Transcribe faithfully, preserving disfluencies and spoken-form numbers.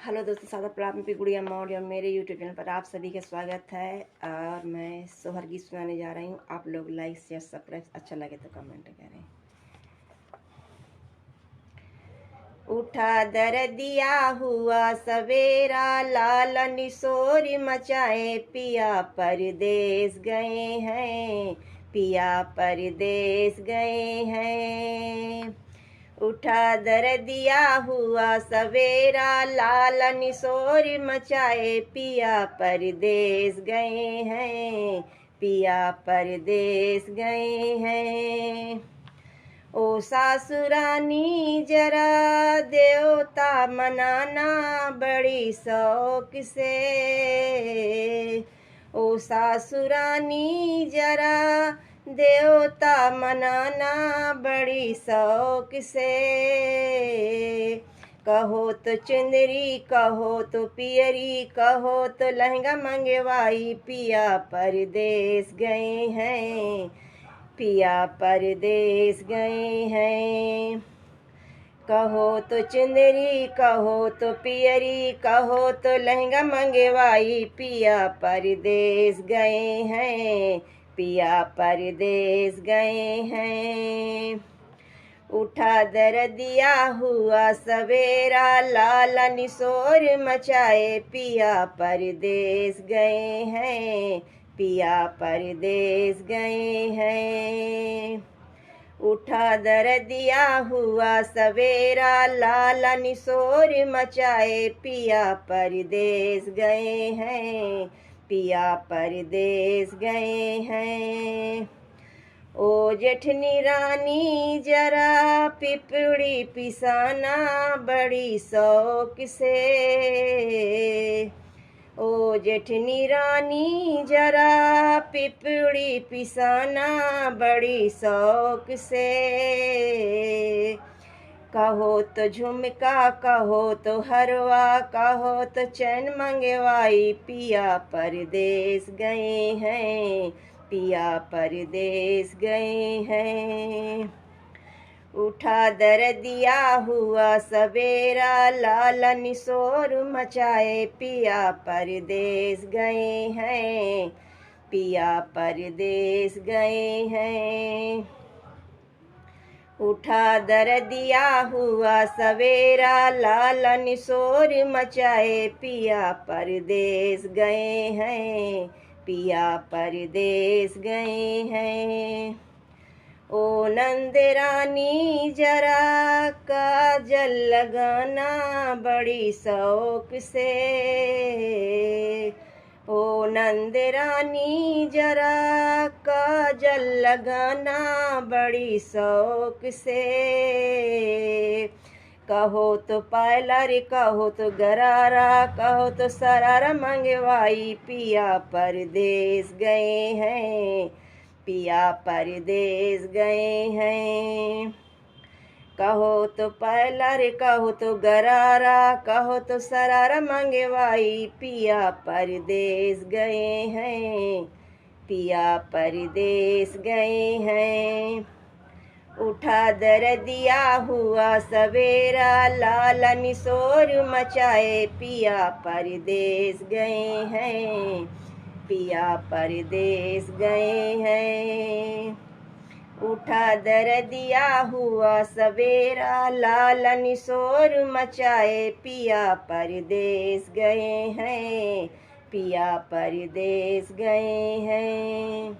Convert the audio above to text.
हेलो दोस्तों, सादर प्रणाम। मैं गुड़िया मौर्य और मेरे YouTube चैनल पर आप सभी का स्वागत है। और मैं सोहर गीत सुनाने जा रही हूँ। आप लोग लाइक, शेयर, सब्सक्राइब, अच्छा लगे तो कमेंट करें। उठा दरदिया हुआ सवेरा, लालन शोर मचाए, पिया परदेस गए हैं, पिया परदेस गए हैं। उठा दरदिया हुआ सवेरा, लालन शोर मचाए, पिया परदेस गए हैं, पिया परदेस गए हैं। ओ सासुरानी जरा देवता मनाना बड़ी शौक से, ओ सासुरानी जरा देवता मनाना बड़ी शौक से। कहो तो चुनरी, कहो तो पियरी, कहो तो लहंगा मंगवाई, पिया परदेस गए हैं, पिया परदेस गए हैं। कहो तो चुनरी, कहो तो पियरी, कहो तो लहंगा मंगवाई, पिया परदेस गए हैं, पिया परदेस गए हैं। उठा दरदिया हुआ सवेरा, लालन शोर मचाए, पिया परदेस गए हैं, पिया परदेस गए हैं। उठा दरदिया हुआ सवेरा, लालन शोर मचाए, पिया परदेस गए हैं, पिया परदेस गए हैं। ओ जेठनी रानी जरा पिपड़ी पिसाना बड़ी शौक से, ओ जेठनी रानी जरा पिपड़ी पिसाना बड़ी शौक से। कहो तो झुमका, कहो तो हरवा, कहो तो चैन मंगवाई, पिया परदेस गए हैं, पिया परदेस गए हैं। उठा दरदिया हुआ सवेरा, लालन शोर मचाए, पिया परदेस गए हैं, पिया परदेस गए हैं। उठा दरदिया हुआ सवेरा, लालन शोर मचाए, पिया परदेस गए हैं, पिया परदेस गए हैं। ओ नंद रानी जरा काजल लगाना बड़ी शौक से, ओ नंद रानी जरा काजल लगाना बड़ी शौक से। कहो तो पायलर, कहो तो गरारा, कहो तो सरारा मंगवाई, पिया परदेस गए हैं, पिया परदेस गए हैं। कहो तो पायलर, कहो तो गरारा, कहो तो सरारा मंगवाई, पिया परदेस गए हैं, पिया परदेस गए हैं। उठा दरदिया हुआ सवेरा, लालन शोर मचाए, पिया परदेस गए हैं, पिया परदेस गए हैं। उठा दरदिया हुआ सवेरा, लालन शोर मचाए, पिया परदेस गए हैं, पिया परदेस गए हैं।